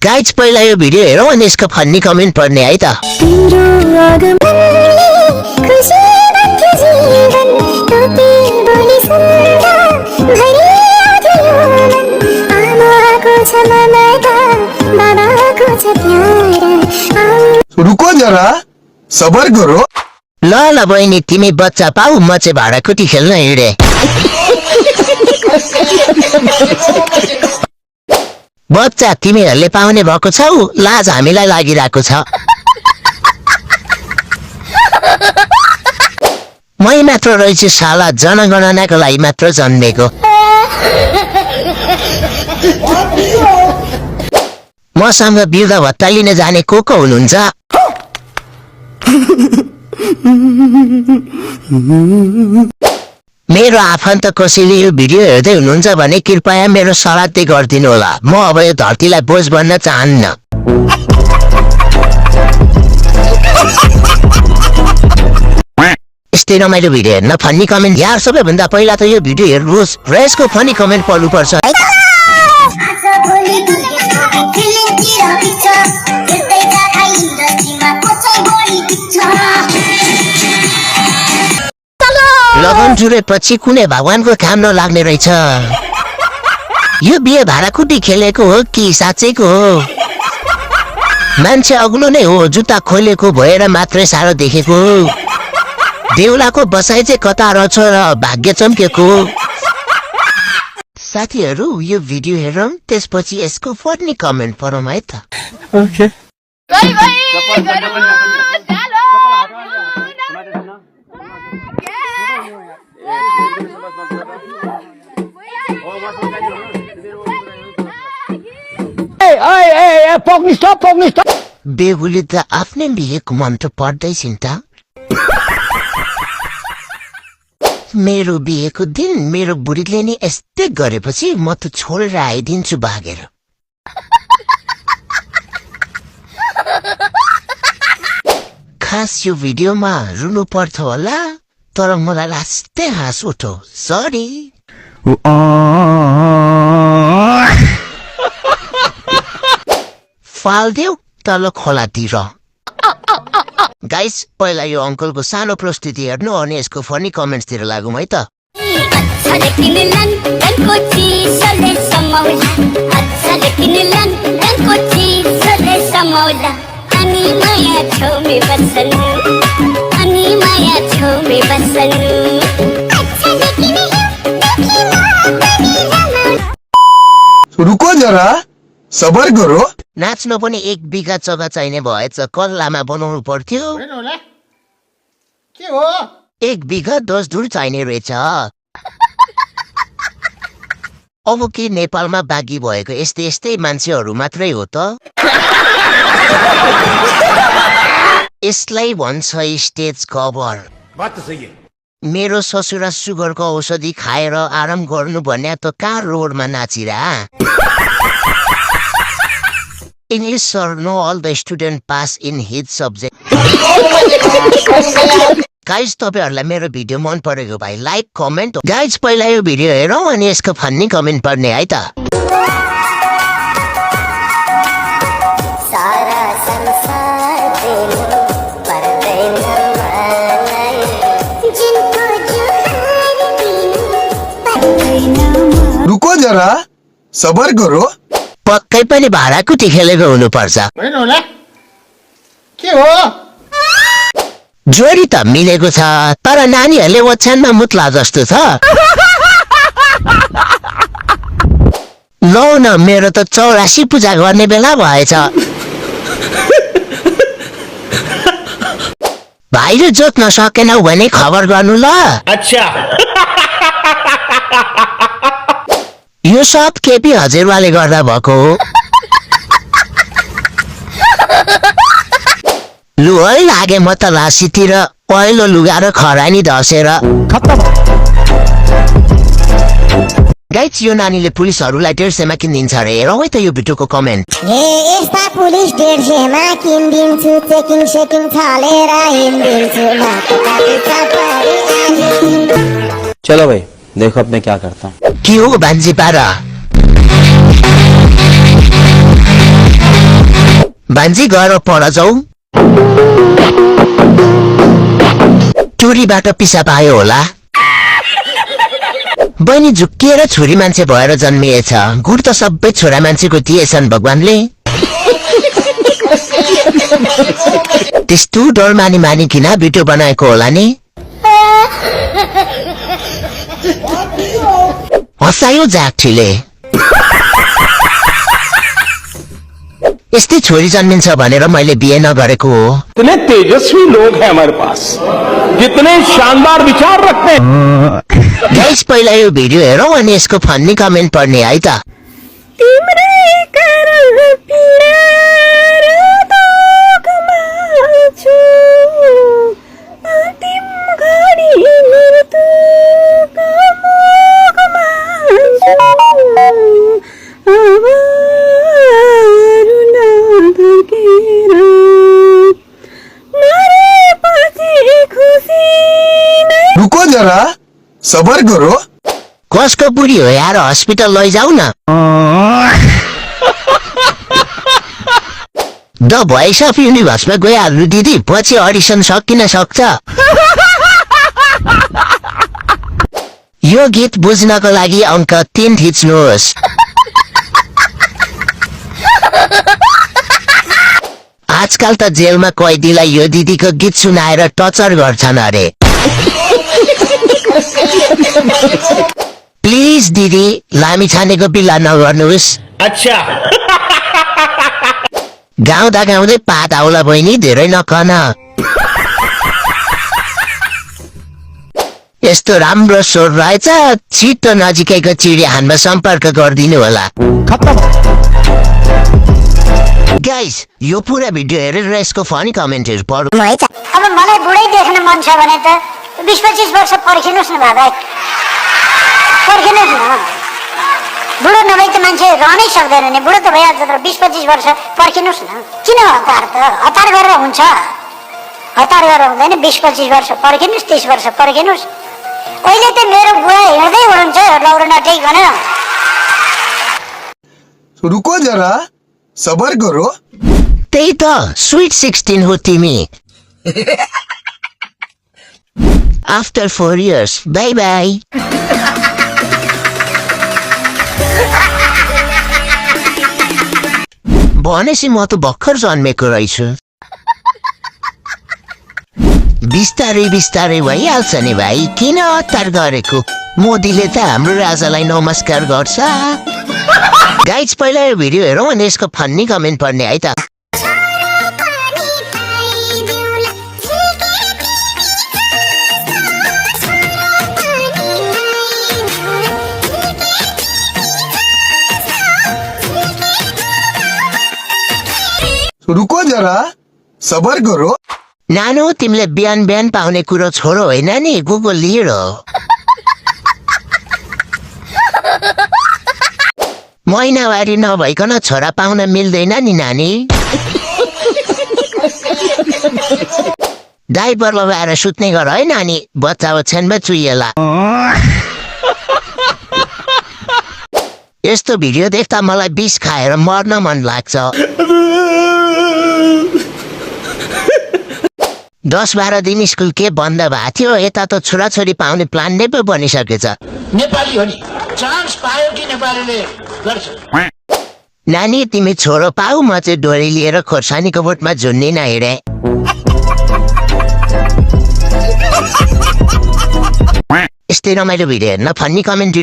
Guys पहिला यो video हेरौँ अनि यसको फन्नी कमेन्ट पढ्ने है त। रुको जरा सबर करो। ल बहिनी तिमी बच्चा पाऊ, म चाहिँ भाँडाकुटी खेल्न हिँडे। बच्चा तिमीहरूले पाउने भएको छौ, लाज हामीलाई लागिरहेको छ। मै मात्र रहेछु साला, जनगणनाको लागि मात्र जन्मेको। मसँग वृद्ध भत्ता लिन जाने को हुनुहुन्छ? मेरो आफन्त कसैले यो भिडियो हेर्दै हुनुहुन्छ भने कृपया मेरो सराहना गरिदिनु होला। म अब यो धरतीलाई बोझ बन्न चाहन्न। यस्तै रमाइलो भिडियो हेर्न फनी कमेन्ट यार सबैभन्दा पहिला त यो भिडियो हेर्नुहोस् र यसको फनी कमेन्ट पढ्नुपर्छ। लगन जुरेपछि कुनै भगवानको काम नलाग्ने रहेछ। यो बिहे भाँडाकुटी खेलेको हो कि साँच्चैको हो? मान्छे अग्लो नै हो, जुत्ता खोलेको भएर मात्रै साह्रो देखेको। देउलाको बसाइ चाहिँ कता रहेछ र भाग्य चम्केको। साथीहरू यो भिडियो हेरौँ, त्यसपछि यसको फनी कमेन्ट पढौँ है त। ओके बेहुली त आफ्नै बिहेको मन त पर्दैछन् त। मेरो बिहेको दिन मेरो बुढीले नि यस्तै गरेपछि म त छोडेर आइदिन्छु भागेर। खास यो भिडियोमा रुनु पर्थ्यो होला, तर मलाई लास्टै हाँस उठो, सरी। फाल्देऊ तल खोलातिर। गाइस पहिला यो अङ्कलको सानो प्रस्तुति हेर्नु अनि यसको फनी कमेन्ट्सतिर लागौँ है त। रुको जरा सबर करो। नाच्न पनि 1 बिघा जग्गा चाहिने भएछ, कल्लामा बनाउनु पर्थ्यो। 1 बिघा 10 धुर चाहिने रहेछ। अब के नेपालमा बाँकी भएको यस्तै यस्तै मान्छेहरू मात्रै हो त? यसलाई भन्छ स्टेज कभर। मेरो ससुरा सुगरको औषधि खाएर आराम गर्नु भन्या त कहाँ रोडमा नाचिरा। English sir, no all the student pass in his subject. Guys तपाईहरुलाई मेरो भिडियो मन परेको भए लाइक कमेन्ट। गाइज पहिला यो भिडियो हेरौँ अनि यसको फन्नी कमेन्ट पढ्ने है त। रुको जरा सबर करो। पक्कै पनि भाँडाकुटी खेलेको हुनुपर्छ। के हो? जोडी त मिलेको छ, तर नानीहरूले ओछ्यानमा मुत्ला जस्तो छ। लौ न मेरो त 84 पूजा गर्ने बेला भएछ। भाइले जोत्न सकेनौ भने खबर गर्नु ल। अच्छा यो सब केपी हजुरबाले गर्दा भएको हो। लु है लागे म त लासीतिर पहिलो लुगा र खरानी धसेर। गाइस यो नानीले पुलिसहरूलाई 150 किनिदिन्छ अरे। हेरौँ है त यो भिडियोको कमेन्ट। यस्ता पुलिस 150 किनिदिन्छु, चेकिङ सेकिङ छलेर हिँडिदिन्छु। चलो भाई देखो अब मैं क्या करता हूँ। के हो भान्जी पारा। भान्जी गएर पढ जाऊ चोरीबाट पिसाब आयो होला बहिनी झुक्किएर छोरी मान्छे भएर जन्मिएछ गुण त सबै छोरा मान्छेको दिएछन् भगवानले त्यस्तो डर मानी किन भिडियो बनाएको होला नि हँसायो जाठीले यस्तै छोरी जन्मिन्छ भनेर मैले बिहे नगरेको हो इतने तेजस्वी लोग हैं हमारे पास कितने शानदार विचार रखते हैं गाइस पहिला यो भिडियो हेरौँ अनि यसको फन्नी कमेन्ट पढ्ने है त रुको जरा सबर करो कसको बुढी हो यार हस्पिटल लैजाऊ न द भोइस अफ युनिभर्समा गइहाल्नु दिदी पछि अडिसन सकिन सक्छ यो गीत बुझ्नको लागि अङ्क 3 थिच्नुहोस् आजकल त जेलमा कैदीलाई यो दिदीको गीत सुनाएर टर्चर गर्छन् अरे प्लिज दिदी लामी छानेको बिल्ला नगर्नुहोस् अच्छा गाउँदा गाउँदै पात आउला बहिनी धेरै नकन यस्तो राम्रो स्वर रहेछ छिटो नजिकैको चिडियाखानामा सम्पर्क गरिदिनु होला गाइस यो पुरा भिडियो हेरेर यसको फनी कमेन्टहरु पढौँ है त अब मलाई बुढै देख्न मन छ भने त 20-25 वर्ष पर्खिनुस् न बाबा पर्खिनुस् न बुढो नभए त मान्छे रहनै सक्दैन नि बुढो त भइहाल्छ तर 20-25 वर्ष पर्खिनुस् न किन हतार गरेर हुन्छ हतार गरेर हुँदैन 20-25 वर्ष पर्खिनुस् 30 वर्ष पर्खिनुस् अहिले त मेरो बुढा हिँड्दै हुनुहुन्छ लौरो नटेकन रुको जरा सबर करो त्यही त स्वीट 16 हो तिमी आफ्टर 4 years बाई बाई भनेपछि म त भर्खर जन्मेको रहेछु बिस्तारै बिस्तारै भइहाल्छ नि भाइ किन हतार गरेको मोदीले त हाम्रो राजालाई नमस्कार गर्छ गाइज पहिला यो भिडियो हेरौँ अनि यसको फन्नी कमेन्ट पढ्ने है त रुको जरा सबर करो नानु तिमीले बिहान बिहान पाउने कुरो छोरो होइन नि गुगल लिएर महिनावारी नभइकन छोरा पाउन मिल्दैन नि नानी डाइपर लगाएर सुत्ने गर है नानी बच्चा ओछ्यानमा चुइएला यस्तो भिडियो देख्दा मलाई विष खाएर मर्न मन लाग्छ 10-12 दिन स्कुल के बन्द भएको थियो यता त छोराछोरी पाउने प्लान नै पो बनिसकेछ नेपाली हो नि चान्स पायो कि नेपालीले गर्छ नानी तिमी छोरो पाऊ म चाहिँ डोरी लिएर खोर्सानीको बोटमा झुन्नी नहिँडे यस्तै रमाइलो भिडियो हेर्न फन्नी कमेन्ट